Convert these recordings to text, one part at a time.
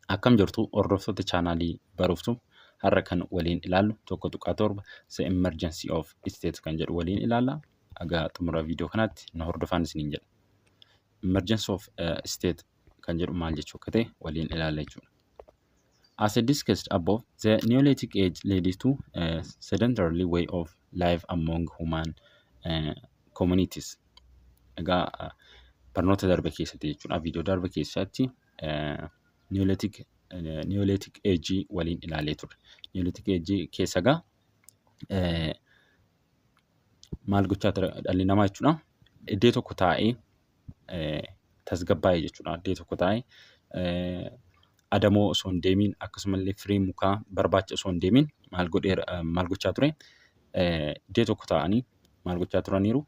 Akkam jirtu hordoftoota chaanaalii Baruuftuu? Har'a kan waliin ilaallu 1.7 The Emergency of State kan jedhu waliin ilaalla. Egaa xumura viidiyoo kanaatti na hordofaan isiniin jedha. Emergency of State kan jedhu maal jechuu akka ta'e waliin ilaalla jechuudha. As discussed above, the Neolithic age led to a sedentary way of life among human communities. Egaa barnoota darbe keessatti jechuudha. Viidiyoo darbe keessatti Neolithic age waliin ilaalee turre. Neolithic age keessa egaa maal gochaa ture dhalli namaa jechuudha? Iddoo tokko taa'ee tasgabbaa'ee jechuudha. Iddoo tokko taa'ee adamoo osoo hin deemiin, akkasumallee firii mukaa barbaacha osoo hin deemiin maal godheera, maal gochaa ture? Iddoo tokko taa'anii maal gochaa turaniiru?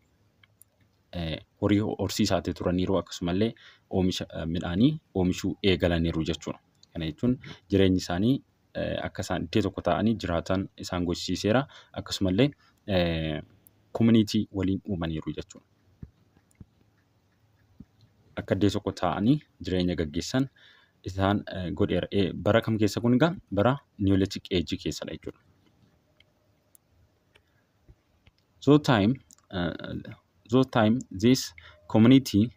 Horii horsiisaatii turaniiru, akkasumallee oomisha midhaanii oomishuu eegalaniiru jechuudha. Kana jechuun jireenyi isaanii akka isaan iddoo tokko taa'anii jiraatan isaan gochisiiseera, akkasumallee community waliin uumaniiru jechuudha. Akka iddoo tokko taa'anii jireenya gaggeessan isaan godheera. Bara kam keessa kun egaa? Bara Neolithic age keessadha jechuudha. So time this community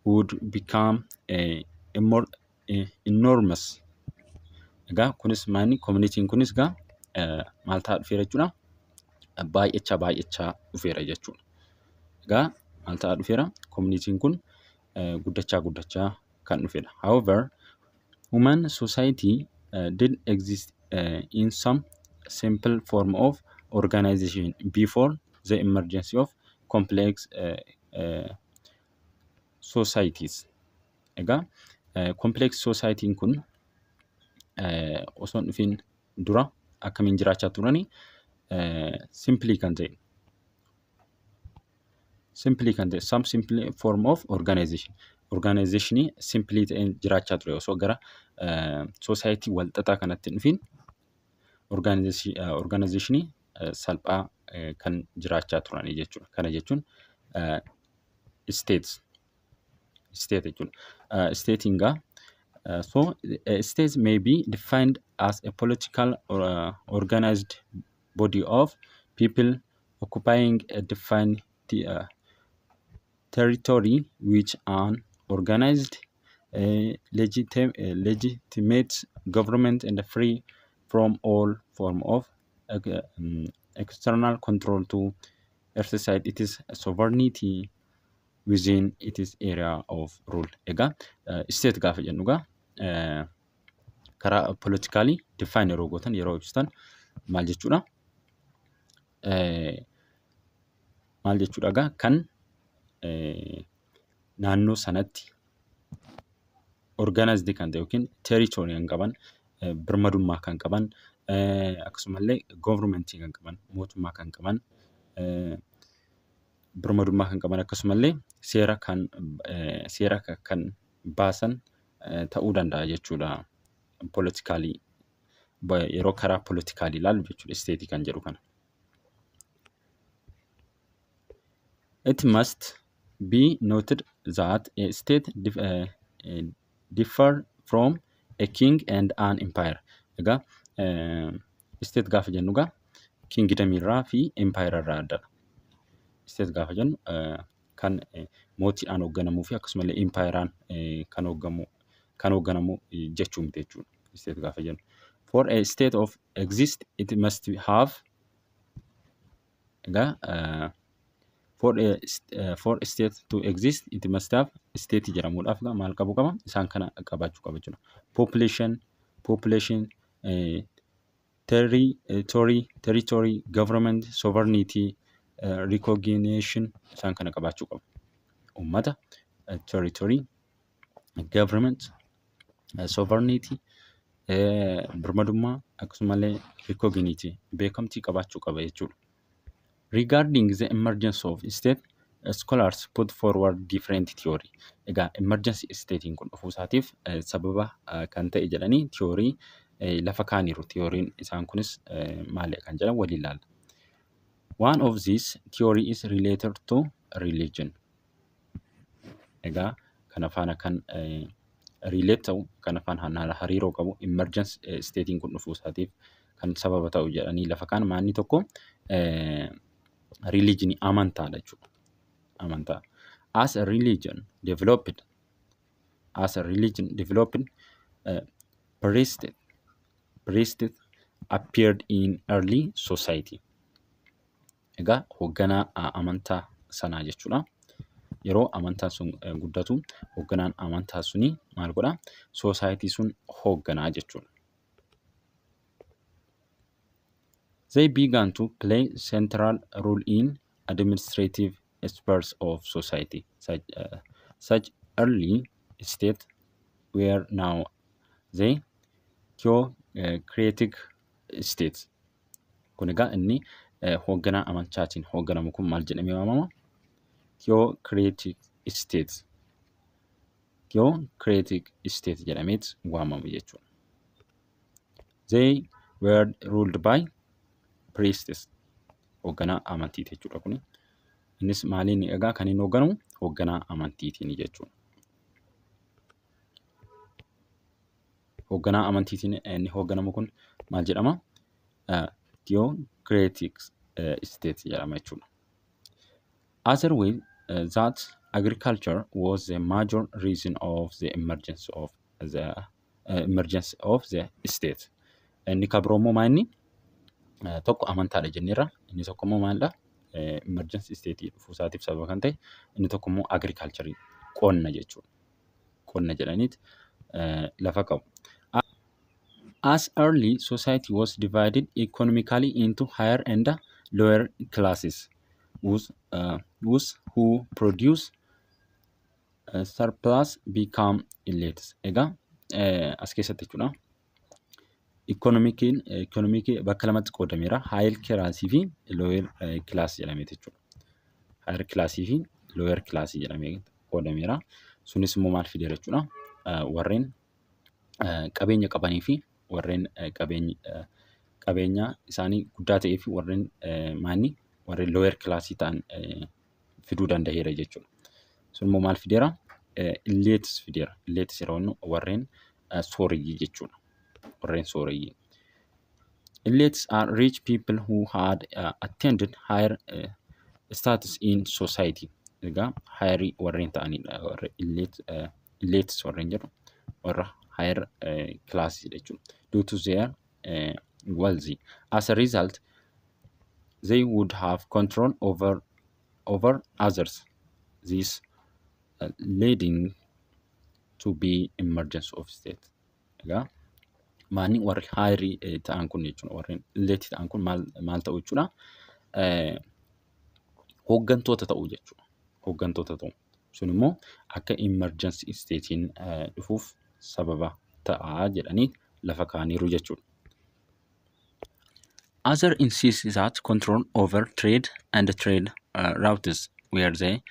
would become a enormous. Egaa kunis maali? Communityin kunis egaa maal ta'aa dhufeera jechuudha? Baay'achaa baay'achaa dhufeera jechuudha. Egaa maal ta'aa dhufeera? Communityin kun guddachaa guddachaa kan dhufedha. However, human society did exist in some simple form of organization before the emergence of complex societies. Egaa complex societyin kun osoo hin dhufin dura akkamiin jiraachaa turani? Simply kan ta'e some simple form of organizationii simply ta'een jiraachaa ture. Osoo gara society walxaxaa kanatti hin dhufin organizationii salphaa kan jiraachaa turanii jechuudha. Kana jechuun state jechuudha. Statein gaa, so a state may be defined as a political or organized body of people occupying a defined territory which an organized legitimate government and free from all form of external control to exercise its sovereignty within its area of rule. Egaa state gaafa jennu egaa karaa politically define yeroo gootan, yeroo ibsitan maal jechuudha? Maal jechuudha egaa? Kan naannoo sanatti organized kan ta'e yookiin territory kan qaban, birmadummaa kan qaban, akkasumallee governmentii kan qaban, mootummaa kan qaban, birmadummaa kan qaban, akkasumallee seera kan baasan ta'uu danda'a jechuudha. Politically yeroo karaa politically ilaallu jechuudha state kan jedhu kana. It must be noted that a state differ from a king and an empire. Egaa state gaafa jennu egaa kingdom irraa fi empire irraa addadha. State gaafa jennu kan mootiidhaan hoogganamuu fi akkasumallee empireaan kan hoogganamu jechuu miti jechuudha. State gaafa jennu. For a state of exist it must have, egaa for a state to exist it must have, state jedhamuudhaaf maal qabu qaba? Isaan kana qabaachuu qaba jechuudha. Population, territory, government, sovereignty, recognition isaan kana qabaachuu qaba. Uummata, territory, government, sovereignty, birmadummaa, akkasumallee recognition beekamtii qabaachuu qaba jechuudha. Regarding the emergence of state, scholars put forward different theory. Egaa emergency statein kun dhufuu isaatiif sababa kan ta'e jedhanii theory lafa kaaniiru. Theoryin isaan kunis maali kan jedhan waliin ilaalla. One of these theory is related to religion. Egaa kana faana kan Relate ta'u, kan afaan hariiroo qabu, emergence stateiin kun dhufuu isaatiif kan sababa ta'u jedhanii lafa kaan maanni tokko religionii, amantaadha jechuudha. Amantaa. As a religion developed, priest appeared in early society. Egaa hoogganaa amantaa sanaa jechuudha. Yeroo amantaan sun guddatu, hoogganaan amantaa sunii maal godhaa? Society sun hoogganaa jechuudha. They began to play central role in administrative spheres of society. Such early state were now the theocratic states. Kun egaa inni hoogganaa amantaatiin hoogganamu kun maal jedhamee waamama? Theocratic state. Theocratic state jedhameet waamama jechuudha. They were ruled by priests. Hoogganaa amantiiti jechuudha kuni. Innis maaliin egaa kan inni hoogganamu? Hoogganaa amantiitiin jechuudha. Hoogganaa amantiitiin inni hoogganamu kun maal jedhama? Theocratic state jedhama jechuudha. Other way that agriculture was the major reason of the emergence of the state. Inni kan biroo immoo maal inni? Tokko amantaadha jenneerra. Inni tokko immoo maalidha? Emergence state dhufuu isaatiif sababa kan ta'e inni tokko immoo agriculture, qonna jechuudha. Qonna jedhaniit lafa qabu. As early society was divided economically into higher and lower classes, those who produce surplus become elites. Egaa as keessatti jechuudha. Economicii bakka lamatti qoodameera. Higher classii fi lower class jedhameeti jechuudha. Higher classii fi lower classii jedhamee qoodameera. Sunis immoo maal fideera jechuudha? Warreen qabeenya qabanii fi warreen qabeenya isaanii guddaa ta'ee fi warreen maanni warreen lower classii ta'an fiduu danda'eera jechuudha. Sun immoo maal fideera? Elites fideera. Elites yeroo jennu warreen sooreyyii jechuudha. Warreen sooreyyii. Elites are rich people who had attended higher status in society. Egaa higher warreen ta'anidha. Warra elites warreen jedhu warra higher class jechuudha. Due to their wealthy. As a result, they would have control over others. This leading to be emergence of state. Egaa maanni warri higher ta'an kun jechuudha. Warreen elite ta'an kun maal ta'u jechuudha? Hooggantoota ta'u jechuudha. Hooggantoota ta'u. Sun immoo akka emergency statein dhufuuf sababa ta'a jedhanii lafa kaa'aniiru jechuudha. Other insist that control over trade and trade routes were the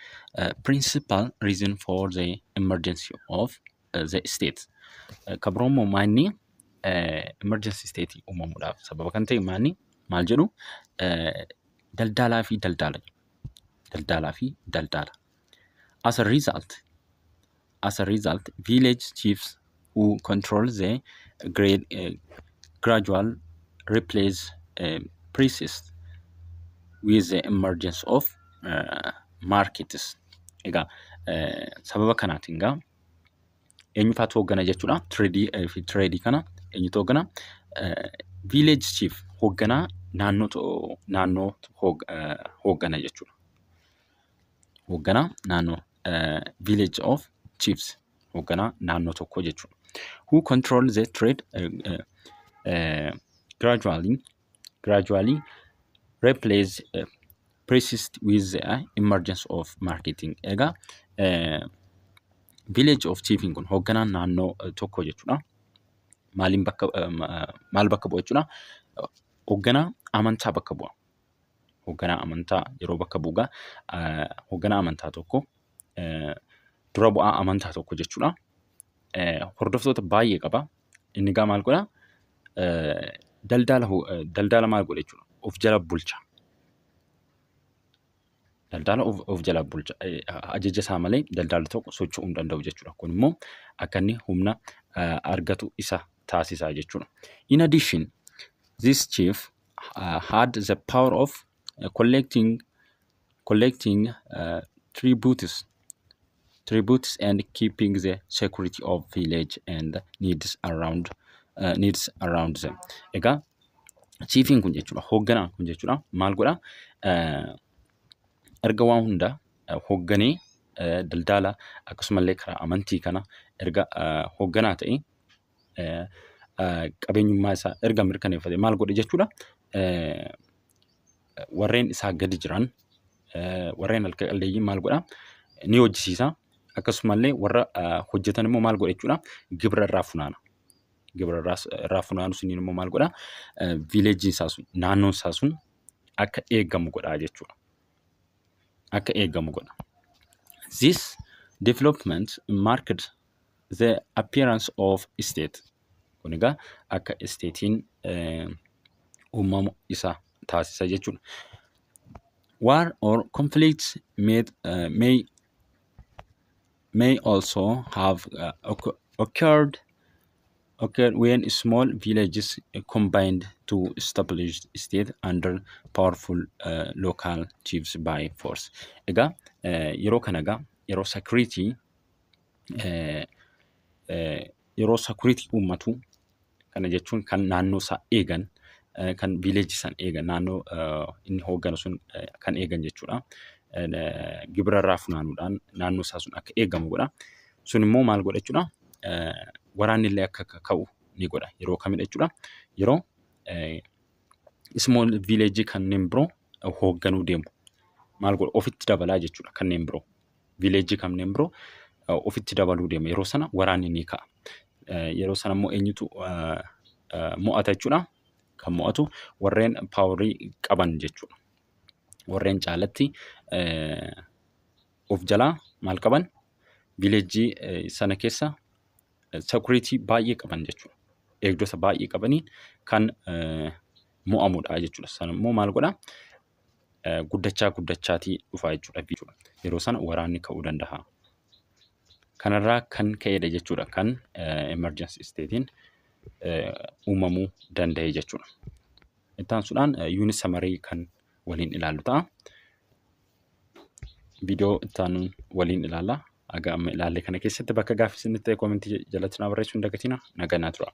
principal reason for the emergency of the state. Kan biroo immoo maanni emergency state uumamuudhaaf sababa kan ta'e maanni maal jedhu? Daldalaa fi daldala. Daldalaa fi daldala. As a result, village chiefs who control the gradual replace priests with the emergence of markets. Egaa sababa kanaatiin egaa eenyufaatu hooggana jechuudha? Tradeii fi tradeii kana eenyutu hooggana? Village chief, hoogganaa naannoo hooggana jechuudha. Hoogganaa naannoo, village of chiefs, hoogganaa naannoo tokkoo jechuudha. Who control the trade gradually replace priests with the emergence of marketing. Egaa village of chiefin kun hoogganaan naannoo tokko jechuudha. Maaliin bakka maal bakka bu'a jechuudha? Hoogganaa amantaa bakka bu'a. Hoogganaa amantaa yeroo bakka bu'u, hoogganaa amantaa tokko, dura bu'aa amantaa tokko jechuudha. Hordoftoota baay'ee qaba. Inni egaa maal godhaa? Daldala maal godha jechuudha? Of jala bulcha. Daldala of jalaa bulcha. Ajaja isaa malee daldalli tokko socho'uu hin danda'u jechuudha. Kun immoo akka inni humna argatu isa taasisa jechuudha. In addition, this chief had the power of collecting tributes and keeping the security of village and needs around them. Egaa chiefiin kun jechuudha, hoogganaan kun jechuudha, maal godhaa? Erga waan hunda hoogganee, daldala akkasumallee karaa amantii kana erga hoogganaa ta'e, qabeenyummaa isaa erga mirkaneeffate, maal godhe jechuudha? Warreen isaa gadi jiran, warreen harka qalleeyyii maal godhaa? Ni hojjisiisa. Akkasumallee warra hojjetan immoo maal godha jechuudha? Gibira irraa funaana. Gibira irraa funaanu suniin immoo maal godhaa? Villageiin isaa sun, naannoon isaa sun akka eegamu godhaa jechuudha. Akka eegamu godha. This development marked the appearance of state. Kun egaa akka stateiin uumamu isa taasisa jechuudha. War or conflicts may also have occurred when small villages combined to establish state under powerful local chiefs by force. Egaa yeroo kana egaa yeroo security uummatu kana jechuun kan naannoo isaa eegan, kan village san eegan, naannoo inni hoogganu sun kan eegan jechuudha. Gibira irraa funaanuudhaan naannoo isaa sun akka eegamu godha. Sun immoo maal godha jechuudha? Waraanni illee akka ka'u ni godha. Yeroo kamidha jechuudha? Yeroo small village kanneen biroo hoogganuu deemu. Maal godha? Ofitti dabalaa jechuudha kanneen biroo. Village kanneen biroo ofitti dabaluu deema. Yeroo sana waraanni ni ka'a. Yeroo sana immoo eenyutu mo'ata jechuudha? Kan mo'atu warreen powerii qaban jechuudha. Warreen caalatti of jalaa maal qaban? Village sana keessa security baay'ee qaban jechuudha. Eegdota baay'ee qabaniin kan mo'amudha jechuudha. Sana immoo maal godhaa? Guddachaa guddachaatii dhufa jechuudha. Yeroo sana waraanni ka'uu danda'a. Kanarraa kan ka'edha jechuudha kan emergency stateiin uumamuu danda'e jechuudha. Itti aansuudhaan unit summary kan waliin ilaallu ta'a. Viidiyoo itti aanuun waliin ilaalla. Haga amma ilaalle kana keessatti bakka gaaffii isinitti ta'e commentii jalatti naa barreessuu hin dagatinaa. Nagaa naa tura.